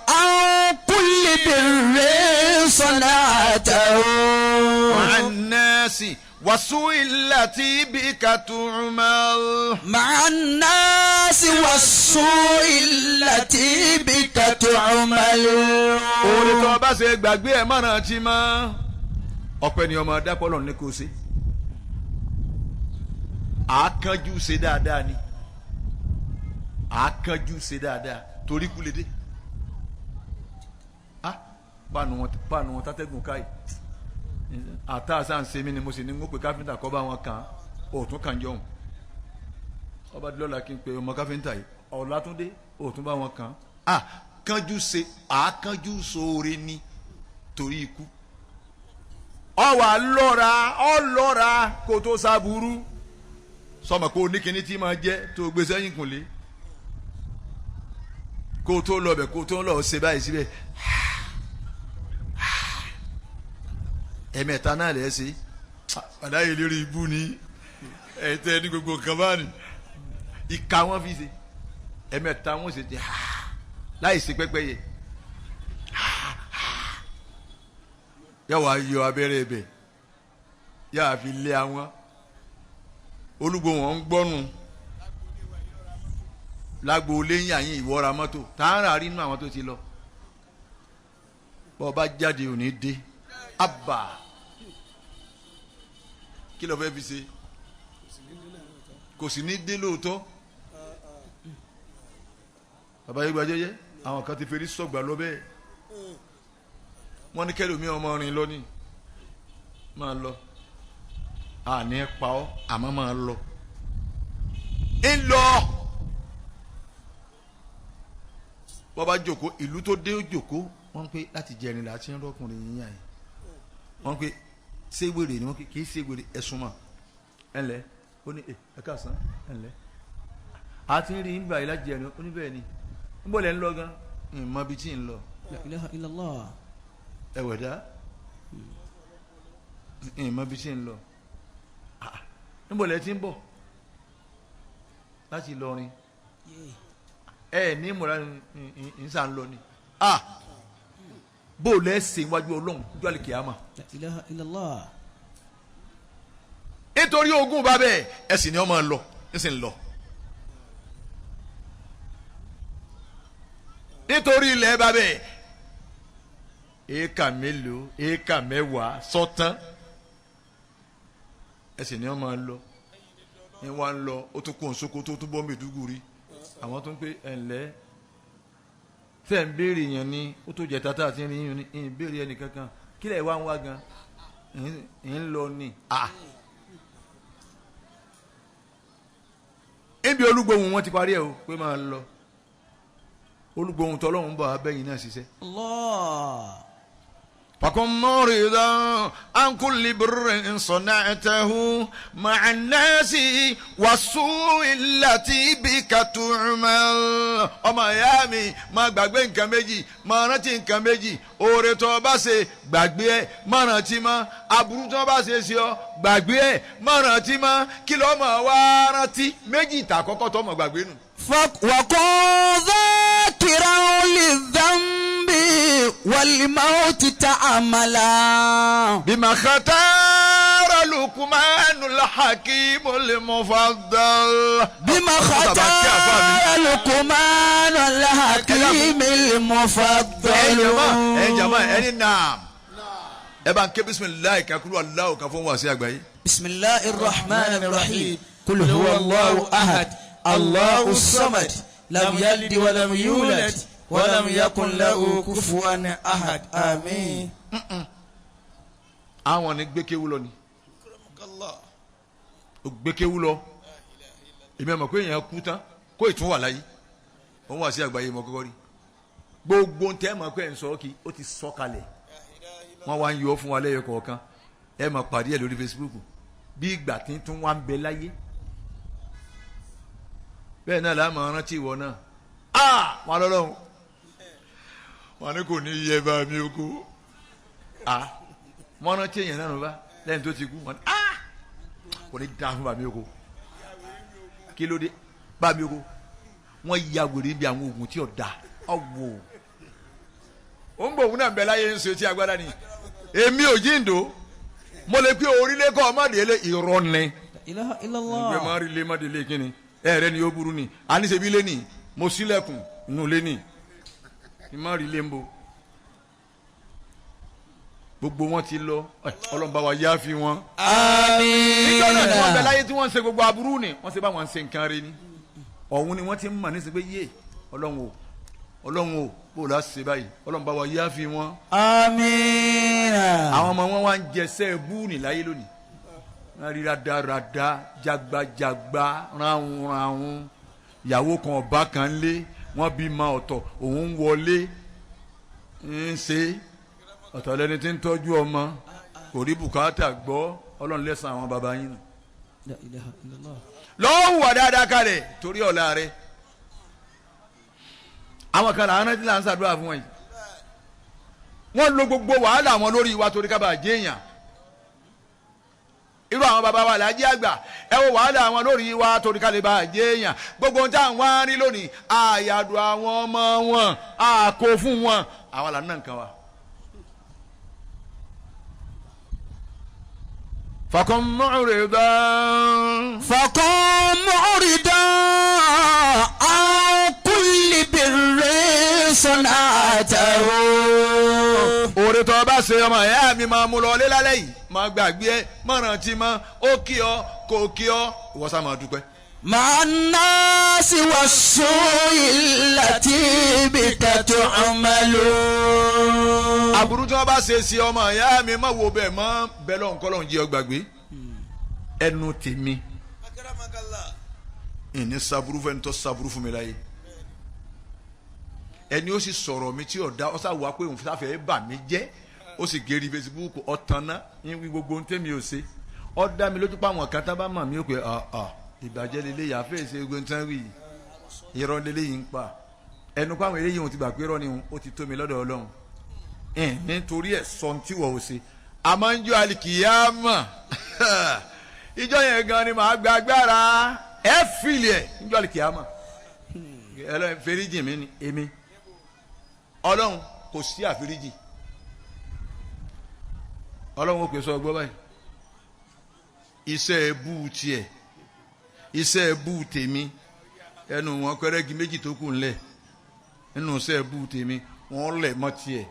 an kulli birrin sana'tahu. Ma'a an-nasi was-su'i allati bika tu'mal. Ma'a an-nasi was-su'i allati bika tu'mal. Orin tó o bá ṣe gbàgbé ẹ̀ mọ̀ràn tí mọ́. Ọpẹ́ ni ọmọ dápọ́lọ̀ ní kò ṣe. Àákánjú ṣe dáadáa ni. Àákánjú ṣe dáadáa torí kú lédè. Páànù wọn tátẹ́gùn káyì. Àtàṣà ń ṣe mí ni mo sì ní ń pè káfíńtà kọ́ bá wọn kàn òtún kàn jọ̀hún. Ọba dúlọ́lá kí n pe ọmọ káfíńtà yìí. Ọ̀làtúndé òtún bá wọn kàn. Àákánjú ṣe àákánjú ṣoore ni torí ikú. Ọ wà lọ́ra ọ lọ́ra kó tó sábúrú. Sọmọ kó oníkíní tí máa jẹ́ tó gbé sẹ́yìn kùnlé. Kó tó lọ bẹ̀ kó tó lọ ṣe báyìí síbẹ̀. Ẹ̀mẹ̀ta náà lẹ̀ ṣe. Àdáyé lérí ibú ni ẹ̀tẹ́ ní gbogbo nǹkan bá ní. Ìka wọn fi ṣe. Ẹ̀mẹ̀ta wọn ṣe ti láì ṣe pẹ́pẹ́yẹ. Yà wá yọ abẹ́rẹ́ ibẹ̀ yà á fi lé àwọn olúgbò wọn ń gbọ́nu lágbo léyìn àyìn ìwọ́ra mọ́tò tààrà rí inú àwọn tó ti lọ bọ́ ọ bá jáde òní dé àbà kí ló fẹ́ fi ṣe kò sì ní dé lóòótọ́ bàbá yìí gbajẹ́jẹ́ àwọn kan ti feri sọ̀gbà lọ bẹ́ẹ̀ wọ́n ní kẹlòmí ọmọ rìn lónìí máa lọ àní pa ọ́ àmọ́ máa lọ ń lọ wọ́n bá jòkó ìlú tó dé ó jòkó wọ́n ń pè láti jẹrin láti ń rọ́kùnrin yín yàn yín wọ́n ń pè ṣé wèrè ni wọ́n kì í ṣe wèrè ẹ̀sùn mọ́ ẹ̀ ńlẹ̀ ó ní ẹ káàsán ẹ̀ ńlẹ̀ àti ń rí ń gbà yìí láti jẹrin ó ní bẹ́ẹ̀ ni ń bọ̀ lẹ́ ń lọ gan ìmọ̀ ibi tí ń lọ. La ilaha illallah. Ẹwẹ̀dá ìmọ̀ bí tí ń lọ níbo lẹ ti ń bọ̀ láti Ìlọrin ẹ ní ìmọ̀ra ń sà ń lọ ni bó lẹ ṣe wájú Ọlọ́run ojú àlè kìámà. La ilaha illallah. Nítorí ogún bá bẹ́ẹ̀ ẹ sì ní ọmọ lọ ẹ sì ń lọ. Nítorí ilẹ̀ bá bẹ́ẹ̀ éèkà mélòó éèkà mẹ́wàá sọ́tán ẹ sì ní ọmọ lọ ní wàá ń lọ ó tún kó nsoko tó tún bọ́ Mẹ̀dúgùrí àwọn tó ń pè ẹ̀ ǹlẹ́ tẹ̀ ń béèrè yẹn ni ó tó jẹ tata àti ẹni yẹn ni ń béèrè ẹnì kankan kílẹ̀ wá ń wá gan ń lọ ni. Ibi olúgbòhùn wọn ti parí ẹ o pé máa lọ olúgbòhùn tọ́lọ́hún bọ̀ abẹ́yìn náà ṣiṣẹ́. Allah. فكن مريضا عن كل بر صنعته مع الناس والسوء التي بك تعمل. Ọmọ ìyá mi má gbàgbé nǹkan méjì, má rántí nǹkan méjì. Oore tó bá ṣe gbàgbé ẹ̀, má rántí mọ́. Aburú tó bá ṣe sí ọ gbàgbé ẹ̀, má rántí mọ́. Kí ló mọ̀ wá rántí méjì ìta àkọ́kọ́ tó mọ̀ gbàgbé nù. وكن ذاكرا للذنب والموت تعملا بما اختار لقمان الحكيم المفضل. بما اختار لقمان الحكيم المفضل. Ẹ jama ẹni naam ẹ bá ń ké bisimilayi kakulu aláwo ka fún wa sí àgbáyé. bisimilahi rahman rahim kul huwa allahu ahad allahu samad lam yalid walam yulad walam yakun lahu kufuwan ahad. Àmín. Àwọn ni gbẹ́kẹ̀wú lọ ni o gbẹ́kẹ̀wú lọ èmi àmọ̀ pé èèyàn kú tán kó ìtún wà láyé òun wà sí àgbáyé mọ́ kọ́kọ́ rí gbogbo ntẹ́ mọ̀ pé ẹ̀ ń sọ kí ó ti sọ kalẹ̀ wọ́n wá ń yọ fún wa lẹ́yọ kọ̀ọ̀kan ẹ máa pàdé ẹ̀ lórí Facebook bí ìgbà tí ń tún wá ń bẹ láyé bẹ́ẹ̀ náà láàmú rántí ìwọ náà wọn lọ́lọ́run wọn ní kò ní yẹ bá mi kú wọn rántí èèyàn náà bá lẹ́yìn tó ti kú wọn ní kò ní dáa fún bàmí oko kí ló dé bàmí oko wọn ya wèrè bí àwọn oògùn tí ò da ọwọ́ ó ń bọ̀ òun náà ń bẹ láyé ń ṣe tí agbára ni èmi ò jíǹdó mo lè pé orílẹ̀ kọ́ ọmọdé irọ́ ni ilaha illallah. ìgbẹ́ máa rí lé má délé kíni ẹ̀rẹ́ ni ó burú ni àníṣebí lé ní mo sílẹ̀kùn inú lé ní ní má rí lé ń bo gbogbo wọn ti lọ Ọlọ́run bá wa yá fi wọn. Àmín. Níjọ́ náà tí wọ́n bẹ láyé tí wọ́n ń ṣe gbogbo aburú ni wọ́n ṣe bá wọn ṣe nǹkan rí ni ọ̀hún ni wọ́n ti ń mọ̀ ní sẹ́gbẹ́ yé Ọlọ́run o Ọlọ́run o bó o la ṣe báyìí Ọlọ́run bá wa yá fi wọn. Àmín. Àwọn ọmọ wọn wá ń jẹsẹ́ bú ní láyé lónìí wọ́n rí radarada jagbajagba ránhunránhun ìyàwó kan ọba kan lé wọ́n bí ma ọ̀tọ̀ òun ń wọlé ń ṣe ọ̀tọ̀ lẹni tí ń tọ́jú ọmọ. Kò rí bùkátà gbọ́. Ọlọ́run lẹ́san àwọn baba yín nù. La ilaha illallah. Lọ́wọ́ hùwà dáadáa kalẹ̀ torí ọ̀la rẹ̀. Àwọn kan làwọn rántí là ń ṣàdúrà fún wọn yìí. Wọ́n lo gbogbo wàhálà wọn lórí wa torí ká bàa jẹ́ èèyàn. Irú àwọn baba wa làájẹ́ àgbà, ẹ wo wàhálà wọn lórí wa torí ká lè bàa jẹ́ èèyàn. Gbogbo ohun tá à ń wá rí lónìí, àyàdùn àwọn ọmọ wọn, àkó fún wọn, àwa là ń nà nǹkan wa. Fakun mu'ridan. Fakun mu'ridan an kulli birri sana'atahu. Oore tó o bá ṣe ọmọ ìyá mi máa mú lọ lé lálẹ́ yìí, máa gbàgbé ẹ, máa rántí mọ́, ó kí ọ, kò kí ọ, ìwọ sá máa dúpẹ́. Ma'a an-nasi was-su'i allati bika tu'malu. Aburú tí wọ́n bá ṣe sí ọmọ ìyá mi má wo bẹ́ẹ̀ mọ́ bẹ́ẹ̀ lọ́hùn kọ́ lọ́hùn jí ọ gbàgbé. Ẹnu tèmi ìní saburú fẹ́ni tó saburú fún mi láyé. Ẹni ó sì sọ̀rọ̀ mi tí ọ̀dà ọ̀sà wà pé òun sáfẹ́ bà mí jẹ́, ó sì gérí Facebook ọ̀tànná ní gbogbo ohun tẹ́mi ò ṣe. Ó dá mi lójú pé àwọn kan tá bá mọ̀ mí ó pé ìbàjẹ́ lélẹ́ yà fẹ́ ṣe gbogbo tán wí irọ́ lélẹ́ yìí ń pa. Ẹnu pé àwọn eléyìí òun ti gbà pé irọ́ ni ó ti tó mi lọ́dọ̀ Ọlọ́run. Nítorí ẹ̀ sọ tí wọ́n ò ṣe. Àmọ́ ń jọ àlìkìyámà ìjọ yẹn gan ni màá gba agbára ẹ fìlì ẹ ń jọ àlìkìyámà. Ẹlọ́run fèrèjì mi ni èmi. Ọlọ́run kò sí àforíjì. Ọlọ́run ó pè sọ ọgbọ́n báyìí. Iṣẹ́ ẹbú tiẹ̀, iṣẹ́ ẹbú tèmi, ẹnu wọn kẹrẹ́gì méjì tó kù ńlẹ̀. Nínú iṣẹ́ ẹbú tèmi, wọ́n lẹ̀ mọ́ tiẹ̀.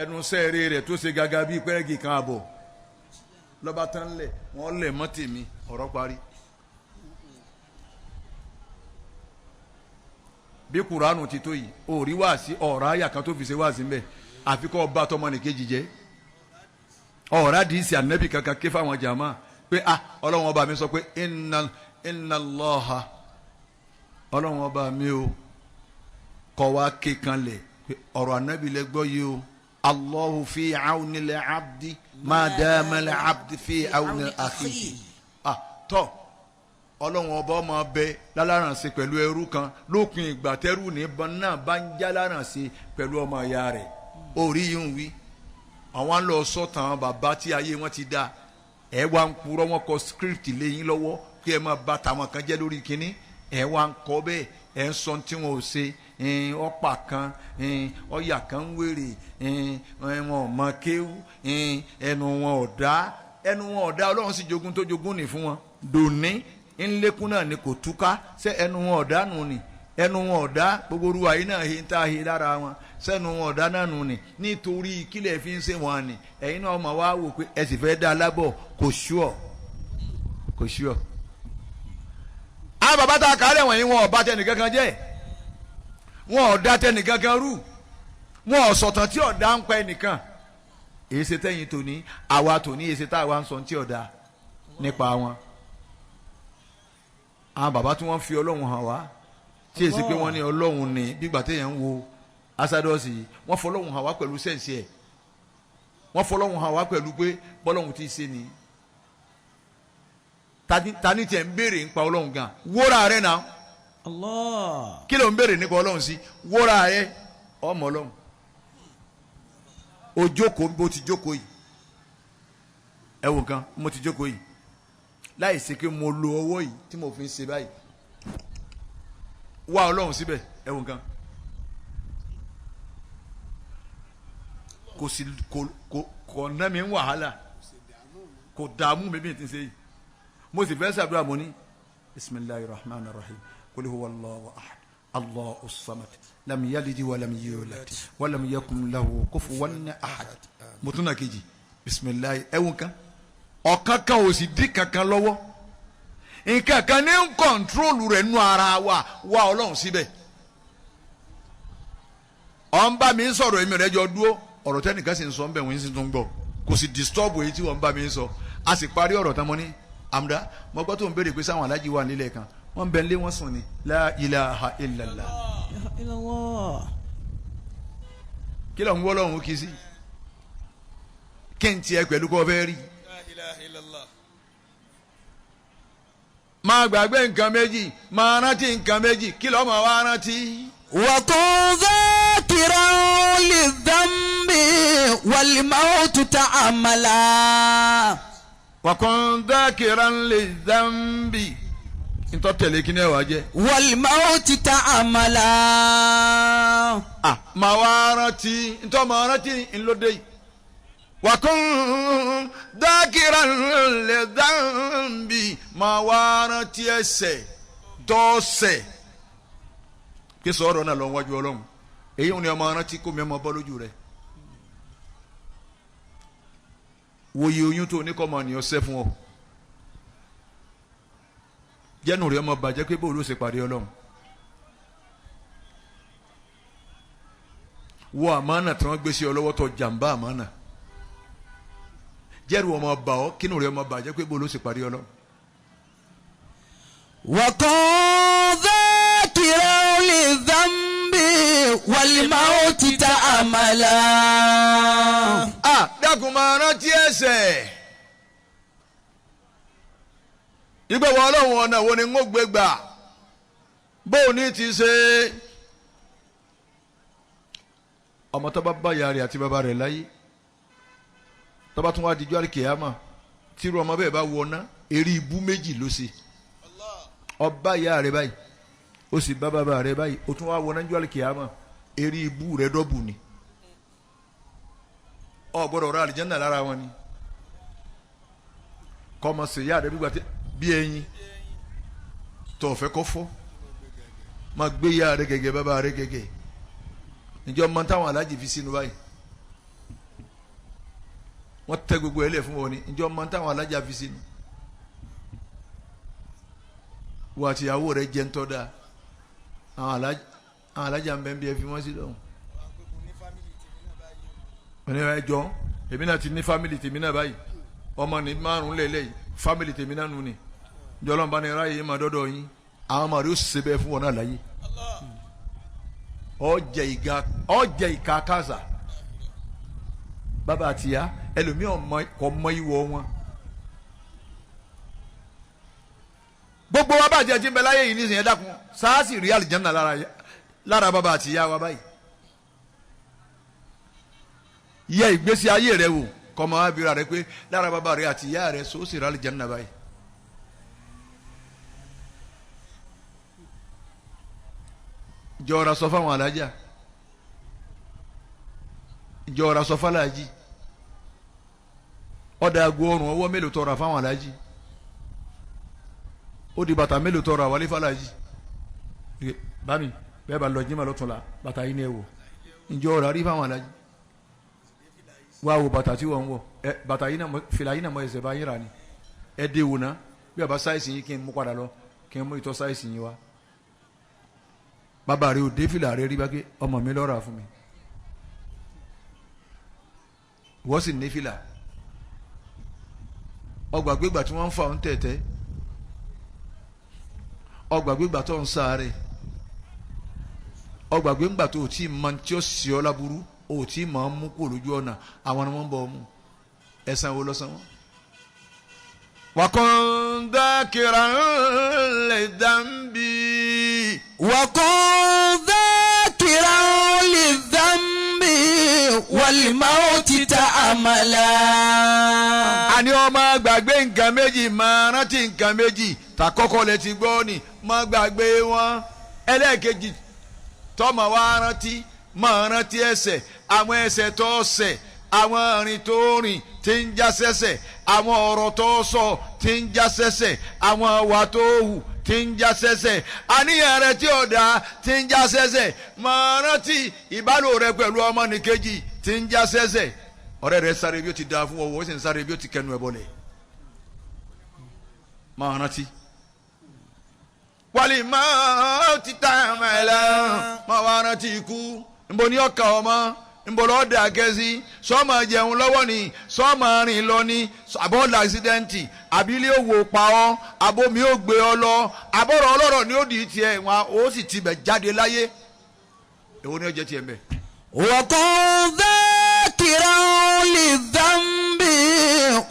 Ẹnu iṣẹ́ eré rẹ̀ tó ṣe gàgà bíi kẹrẹ́gì kan àbọ̀ lọ́ba tán lẹ̀, wọ́n lẹ̀ mọ́ tèmi, ọ̀rọ̀ parí. Bí kuranu ti tó yìí, òrí wáàsí ọ̀rọ̀ àyà kan tó fi ṣe wáàsí mbẹ, àfi kọ́ ọba tọmọ nìkejì jẹ́. Ọ̀rọ̀ àdìsí ànábì kankan ké fáwọn jàmá pé ah Ọlọ́run ọba mi sọ pé inna Allaha, Ọlọ́run ọba mi o kọ́ wa ké kan lẹ̀ pé ọ̀rọ̀ ànábì lẹ gbọ́ yìí o. Allahu fi awni al-abdi ma dama al-abdi fi awni akhihi. Ah tọ́ Ọlọ́run ọba ọmọ ọbẹ̀ lálàránṣe pẹ̀lú ẹrú kan lópin ìgbà tẹ́rù níbọn náà bá ń já láránṣe pẹ̀lú ọmọ ìyá rẹ̀. Orí yìí ń wí àwọn lọ sọ̀tàn bàbá tí ayé wọn ti dá. Ẹ wá ń purọ́, wọn kọ script léyìn lọ́wọ́ kí ẹ máa bá tàwọn kan jẹ́ lórí kínní. Ẹ wá ń kọ bẹ́ẹ̀, ẹ ń sọ tí wọn ò ṣe. Ọ̀pá kan, ọ̀yà kan ń wèrè, wọn ò mọ kéwú, ẹnu wọn ò dá, ẹnu wọn ò dá. Ọlọ́run sì jogún tó jogún ní fún wọn dòní ńlẹ́kùn náà ni kò túká. Ṣé ẹnu wọn ọ̀dá nù ni? Ẹnu wọn ọ̀dá gbogbo olúwa yìí náà he ń tá he lára wọn. Sẹ́nu wọn ọ̀dá náà nù ni? Nítorí kílẹ̀ fi ń ṣe wọn ni. Ẹ̀yin náà ọmọ wa wò pé ẹ sì fẹ́ dá alábọ̀, kò ṣúọ̀, kò ṣúọ̀. Àwọn bàbá tá a kàálẹ̀ wọ̀nyí wọn ò bá tẹnìkankan jẹ́, wọn ò dá tẹnìkankan rú, wọn ò sọ̀tàn tí ọ̀dá ń pa ẹnìkan. Èyí ṣe tẹ́yìn tòní, àwa tòní, èyí ṣe tá àwa ń sọ tí ọ̀dá nípa wọn. Àwọn bàbá tí wọ́n fi Ọlọ́run hàn wá, tí èsì pé wọ́n ní Ọlọ́run ní gbígbà téèyàn ń wo asádọ́sì yìí, wọ́n fọlọ́run hàn wá pẹ̀lú sẹ́ǹsì ẹ̀, wọ́n fọlọ́run hàn wá pẹ̀lú pé bọ́lọ́run ti ṣe ni. Tani tiẹ̀ ń béèrè nípa Ọlọ́run gan? Wóra rẹ̀ náà. Allah. Kí ló ń béèrè nípa Ọlọ́run sí? Wóra rẹ̀ ọmọ Ọlọ́run. O jókòó bó ti jókòó yìí, ẹ wò kan mo ti jókòó yìí láì ṣe pé mo lo ọwọ́ yìí tí mo fi ń ṣe báyìí. Wá Ọlọ́run síbẹ̀, ẹ wò nǹkan. Kò sí kò ná mi ń wàhálà, kò dààmú mi bí n ti ṣe yìí. Mo sì fẹ́ ṣàdúrà, mo ní bisimilahi rahman rahim, kul huwa Allahu ahad, Allahu samad, lam yalidi wa lam yulad wa lam yakun lahu kufuwan ahad. Mo tún nà kejì bisimilahi, ẹ wò nǹkan. Ọ̀kan kan ò sì dí kankan lọ́wọ́. Nǹkan kan ní ń kọ̀ǹtrólù rẹ̀ nú ara wa. Wá Ọlọ́run síbẹ̀. Ọ̀ ń bá mi sọ̀rọ̀, èmi rẹ̀ jọ dúró. Ọ̀rọ̀ tẹ́nìkan sì ń sọ ń bẹ̀ wọ́n sì tún gbọ́. Kò sì disturb èyí tí wọ́n ń bá mi sọ. A sì parí ọ̀rọ̀ tán mo ní Amda, mo gbọ́ tó ń béèrè pé sáwọn alájí wà nílẹ̀ kan. Wọ́n ń bẹ nílé wọ́n sùn ni. La ilaha illallah. Kí ló ń wọ́ lọ́hùn kí sí? Kí n tiẹ̀ pẹ̀lú kó fẹ́ rí. Máa gbàgbé nǹkan méjì, máa rántí nǹkan méjì, kí ló máa wá rántí. وكن ذاكرا للذنب والموت تعملا. وكن ذاكرا للذنب ntọ́ tẹ̀lé kí ni ẹ wá jẹ́. والموت تعملا. Máa wá rántí ntọ́ máa rántí ńlọdẹ yìí. وكن ذاكرا للذنب máa wá rántí ẹ̀ṣẹ̀ tọ́sẹ̀ kí sọ̀rọ̀ náà lọ wájú Ọlọ́run, èyí ni ọmọ rántí kó mi ọmọ bọ́ lójú rẹ̀. Wòye oyún tó oníkọ́ ọmọ ènìyàn ṣẹ́ fún ọ, jẹ́nu rẹ̀ ọmọ bàjẹ́ pé bóòlù ó ṣe pàdé Ọlọ́run. Wo àmánà tí wọ́n gbé sí ọ lọ́wọ́ tó jàǹbá àmánà, jẹ́rù ọmọ bà ọ́, kínú rẹ̀ ọmọ bàjẹ́ pé bóòlù ó ṣe pàdé Ọlọ́run. وكن ذاكرا للذنب والموت تعملا. Dákun máa rántí ẹ̀ṣẹ̀. Ìgbà wo Ọlọ́run ọ̀nà wo ni ń gbé gbà bóun ní ti ṣe. Ọmọ tó bá bá ìyá rẹ̀ àti bàbá rẹ̀ láyé, tó bá tún wá dijọ́ àlìkèyàmà, tírú ọmọ bẹ́ẹ̀ bá wọná, eré ibú méjì ló ṣe. Ọba ìyá rẹ̀ báyìí, ó sì bá bàbá rẹ̀ báyìí, ó tún wá wọná jọ́ àlìkèyàmà, eré ibú rẹ̀ dọ́bù ni. Ọ gbọ́dọ̀ rà àlìjẹ́nà lára wọn ni. Kọ́mọ sí ìyá rẹ̀ bí gbàtẹ́ bí ẹyin tó ọ̀fẹ́ kọ́ fọ́, máa gbé ìyá rẹ̀ gẹ́gẹ́ bàbá rẹ̀ gẹ́gẹ́. Ǹjẹ́ ọmọ táwọn alájì fi sínú báyìí, wọ́n tẹ gbogbo ẹ̀ lẹ̀ fún wọn ni. Ǹjẹ́ ọmọ táwọn alájà fi sínú, wọ́n àti ìyàwó rẹ̀ jẹ́ ń tọ́ da. Àwọn alájà ń bẹ́ ń bí ẹ fi wọ́n sí lọ́hùn. Wọ́n ní ẹ jọ, èmi náà ti ní fámìlì tèmi náà báyìí, ọmọ ní márùn lélẹ̀ yìí, fámìlì tèmi náà nù ni. Jọlọ́nba ni ráyè máa dọ́dọ̀ yín, àwọn ọmọ rẹ̀ ó ṣe bẹ́ẹ̀ fún wọn náà láyé. Ọjẹ ìka kásá. Bàbá àtìyá ẹlòmíì kò mọ ìwọ wọn. Gbogbo wa bàjẹ́ tí ń bẹ láyé yìí nísìnyí, ẹ dákun, sáàsì rí àlìjánnà lára bàbá àtìyá wa báyìí. Yẹ ìgbésí ayé rẹ wò, kọ́mọ abira rẹ pé lára bàbá rẹ àtìyá rẹ sóòsì rí àlìjánnà báyìí. Jọra sọ fáwọn alájà, jọra sọ fálájì, ọ̀dà àgọ́ ọrùn ọwọ́ mélòó tọrọ fáwọn alájì, ó di bàtà mélòó tọrọ àwálé fálájì. Bámi bẹ́ẹ̀ bá lọ jimá lọ́tún la, bàtà yìí ni ẹ wò. Ǹjọ́ ọ̀rọ̀ àrí fáwọn alájì, wá wo bàtà tí wọ́n ń wọ̀, ẹ bàtà yìí náà fìlà yìí náà mọ ẹsẹ̀ bá yín rà ni, ẹ dé wò ná, bí a bá sáìsì yín kí n mú padà lọ, kí n mú ìtọ́ sáìsì yín wá. Bàbá rẹ ò dé fìlà rẹ rí bá ké ọmọ mi lọ́ra fún mi, wọ́n sì ní fìlà. Ọgbà gbégbà tí wọ́n ń fa òun tẹ̀tẹ̀, ọgbà gbégbà tó ń sáré, ọgbà gbégbà tó o tí ma tí ó sì ọ́ láburú, o tí ma mú kó lójú ọ̀nà, àwọn ni wọ́n ń bọ̀ ọ́ mú. Ẹ̀sán wo lọ́sàn wọn. وكن ذاكرا للذنب. وكن ذاكرا للذنب والموت تعملا. Àní ọmọ gbàgbé nǹkan méjì, máa rántí nǹkan méjì. Tàkọ́kọ́ lẹ ti gbọ́ ni, má gbàgbé wọn. Ẹlẹ́ẹ̀kejì tọ́mọ wa rántí, máa rántí ẹ̀ṣẹ̀, àwọn ẹ̀ṣẹ̀ tó ṣẹ̀, àwọn ìrìn tó rìn tí ń já sẹ́sẹ̀, àwọn ọ̀rọ̀ tó sọ tí ń já sẹ́sẹ̀, àwọn àwà tó hù tí ń já sẹ́sẹ̀, àníyàn rẹ tí ò dáa tí ń já sẹ́sẹ̀. Máa rántí ìbálò rẹ pẹ̀lú ọmọnìkejì tí ń já sẹ́sẹ̀. Ọ̀rẹ́ rẹ sáré bí ó ti dáa fún ọ, ó sì ń sáré bí ó ti kẹnu ẹ̀ bọ̀lẹ̀. Máa rántí. Wálé máa ti tá a máa lọ, máa wá rántí ikú. Nbọ ni ọkà ọmọ, nbọ lọ́ọ́ dà kẹ́sí, sọ́ọ̀mà jẹun lọ́wọ́ ni, sọ́ọ̀mà rìn lọ ni, àbọ̀dà àṣídẹ́ǹtì, àbílẹ̀ òwò pa ọ́, àbomi ó gbé ọ lọ, àbọ̀rọ̀ ọlọ́rọ̀ ni ó di tiẹ̀ wọn, ó sì tibẹ̀ jáde láyé. Èwo ni ó jẹ́ tiẹ̀ mbẹ́? وكن ذاكرا للذنب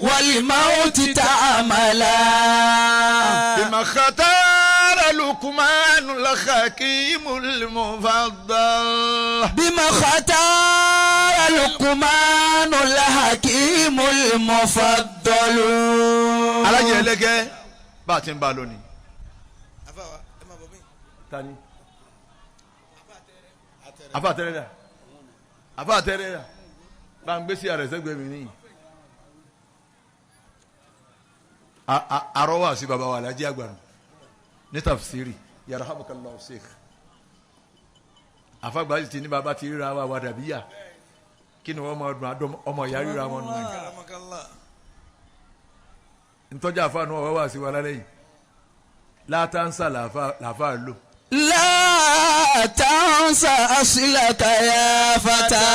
والموت تعملا. بما اختار لقمان الحكيم المفضل. بما اختار لقمان الحكيم المفضل. Alájẹ ẹlẹgẹ bá a ti ń bá a lónìí. Tani afa àtẹrẹ dà, afa àtẹrẹ dà, bá ń gbé sí àrẹ sẹgbẹ mi nìyí. Arọwà sí baba wa Alhaji àgbà ní tafsiri yarhamukallahu sheikh. Àfàgbà sì ti ní baba ti ríra wa dàbí yà kí ni wọ́n máa dùn àdó ọmọ ìyá ríra wọn nù. Ntọ́jà àfààní ọ̀wá wà sí wa lálẹ́ yìí látàǹsà làfà lò. لا تنس أصلك يا فتى.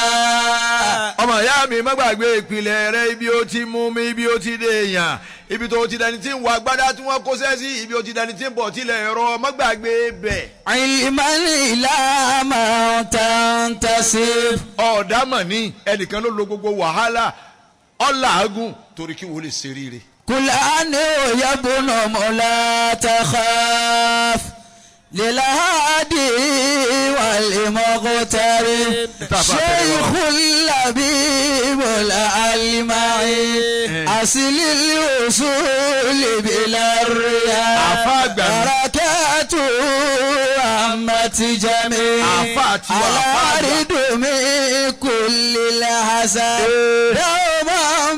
Ọmọ ìyá mi, má gbàgbé ìpìlẹ̀ rẹ, ibi ó ti mú mi, ibi ó ti dé èèyàn, ibi tó ti dẹni tí ń wọ agbádá tí wọ́n kó sẹ́ sí, ibi ó ti dẹni tí ń bọ̀ tilẹ̀ ẹ̀rọ, má gbàgbé bẹ̀. علما إلى ما تنتسب. Ọ̀dàmọ̀ ní ẹnìkan ló lo gbogbo wàhálà ọ̀làágùn torí kí wọ́n lè ṣe rere. قل أنا يا ابن لا تخاف للهادي والمغترب شيخ اللبيب الألمعي أصل الوصول بلا الرياء بركاته عمت جميع على أرد من كل الحسن دوما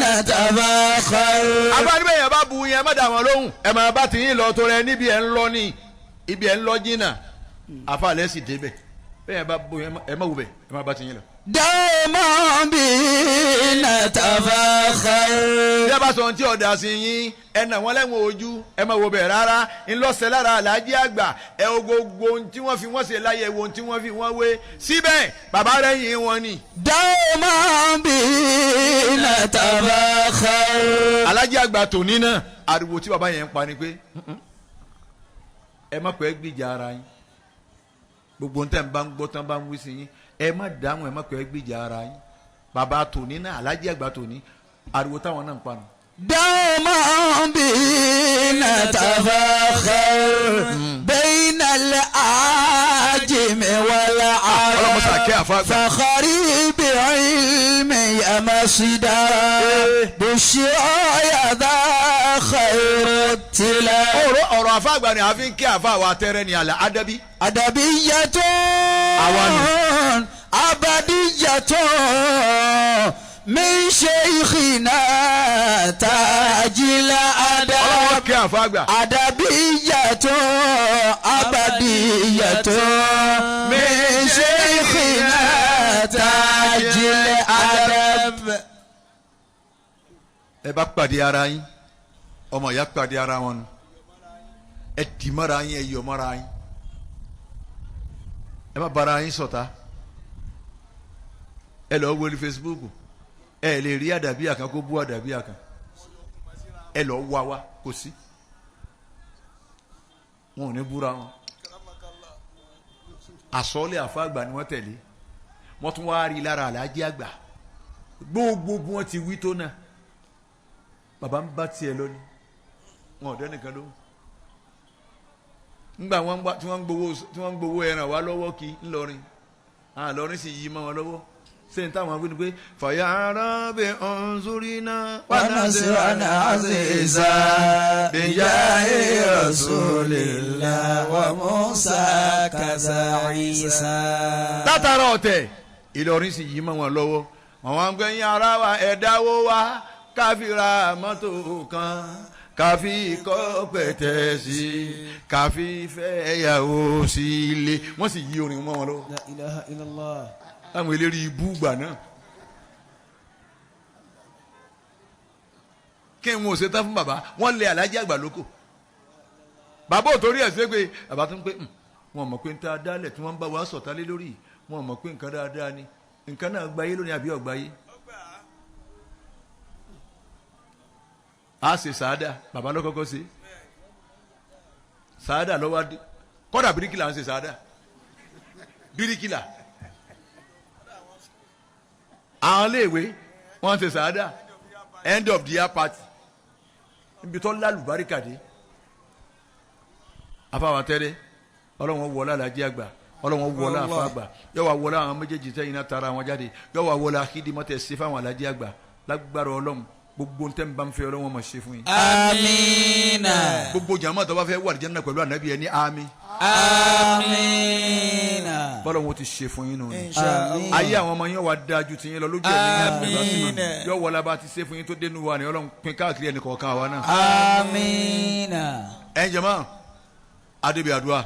بنتفاخر. Abáníbẹ̀ yẹn bá bu yẹn, má dà wọ́n lóhùn, ẹ máa bá tiyín lọ tó rẹ níbi ẹ̀ ń lọ ní ibi ẹ̀ ń lọ jìnnà, àfàlẹ́ sì débẹ̀ bẹ́ẹ̀ yẹn bá bu yẹn, ẹ má wù bẹ̀, ẹ má bá tiyín lọ. دوما بنتفاخر. Bí a bá sọ ohun tí ọ̀dà sí yín, ẹ nà wọ́n lẹ́wọ̀n ojú, ẹ má wo bẹ̀ rárá. Ńlọ́sẹ̀ lára Àlàájì àgbà, ẹ wo gbogbo ohun tí wọ́n fi wọ́n ṣe láyé, wo ohun tí wọ́n fi wọ́n wé síbẹ̀, bàbá rẹ̀ yín wọn ni. دوما بنتفاخر. Àlàájì àgbà tòní náà, ariwo tí bàbá yẹn ń pa ni pé ẹ má pẹ́ gbìjà ara yín, gbogbo ohun tẹ́ ń bá ń gbọ́ tán bá ń wí sí yín, ẹ má dáhùn, ẹ má pẹ́ gbìjà ara yín. Bàbá tòní náà, Àlàájì àgbà tòní, ariwo táwọn náà ń pa nù. دوما بنتفاخر بين العاجم والعرب فخري بعلم يا مصدر بشرى يا ذا خير التلا. Ọ̀rọ̀ àfa àgbà ni àfi ń kí àfa àwọn atẹ́rẹ́ ni àlẹ́ adabi. أدبية أبدية من شيخنا تاج الأدب. Ọlọ́wọ́ kí àfa àgbà. أدبية أبدية من شيخنا تاج الأدب. Ẹ bá pàdé ara yín, ọmọ ìyá pàdé ara wọn nù, ẹ dì mọ́ra yín, ẹ yọ̀ mọ́ra yín, ẹ má bara yín ṣọ̀tá. Ẹ lọ wọlé Facebook, ẹ lè rí àdàbí àkàn kó bú àdàbí àkàn, ẹ lọ wá wá kò sí, wọn ò ní búra wọn. Àsọlẹ̀ àfa àgbà ni wọ́n tẹ̀lé, wọ́n tún wá rí lára Àlàájì àgbà gbogbo bí wọ́n ti wí tó náà, bàbá ń bá tiẹ̀ lọ ni, wọn ò dẹ́nìkan lóhùn. Ńgbà wọn tí wọ́n ń gbowó ẹran wa lọ́wọ́ kí ńlọrin, àwọn Ìlọrin sì yí mọ́ wọn lọ́wọ́. Sẹ́yìn táwọn wí ni pé fàyà arábẹ̀ ọ̀nzúrínà ونصرا عزيزا بجاه رسول الله وموسى كذا عيسى. Látara ọ̀tẹ̀, Ìlọrin sì yí mọ́ wọn lọ́wọ́. Àwọn agbẹ̀yìn ara wa, ẹ̀dáwó wa káfíra mọ́tò kan, káfí kọ́ pẹ̀tẹ́ sí, káfí fẹ́yàwó sí ilé. Wọ́n sì yí orin mọ́ wọn lọ́wọ́. La ilaha illallah. Táwọn eléré ibú gbà náà kí n ò ṣe tán fún bàbá, wọ́n lé Àlàájì àgbà lóko. Bàbá ò torí ẹ̀ ṣe pé bàbá tó ń pé wọn mọ̀ pé ń ta dálẹ̀ tí wọ́n ń bá wa sọ̀tá lé lórí, wọn mọ̀ pé nǹkan dáadáa ni, nǹkan náà gbayé lónìí àbí ọ̀gbáyé. A ṣe sàádà, bàbá ló kọ́kọ́ ṣe sàádà lọ́wọ́ adé, kọ́dà bíríkìlà ń ṣe sàádà, bíríkìlà àwọn iléèwé wọ́n ń ṣe sàádà. End of the year party níbi tó lálùbáríkà dé. Afáwọn tẹ́lẹ̀, Ọlọ́wọ́n wọlé alájí àgbà, Ọlọ́wọ́n wọlé àfa àgbà, yóò wá wọlé àwọn méjèèjì sẹ́yìn náà tara wọn jáde, yóò wá wọlé akídìmọ́tẹ̀ ṣe fáwọn alájí àgbà. Lágbára Ọlọ́run, gbogbo ntẹ́ n bá ń fẹ́, Ọlọ́wọ́n máa ṣe fún yín. Amina. Gbogbo jàmá tó bá fẹ́ wà àlìjánnà pẹ̀lú ànábì ẹ ní àmín. Amina. Bọ́lá wọn ti ṣe fún yín nù ni. Insha Allah. Ayé àwọn ọmọ yín wà dájú tiyín lọ lójú ẹ̀mí yín àti ìgbà sí Àmín. yóò wọlé bá ti ṣe fún yín tó dénú wa ni Ọlọ́run pín káàkiri ẹnì kọ̀ọ̀kan wa náà. Amina. Ẹ̀ ń jẹ̀mọ́ adébí àdúrà.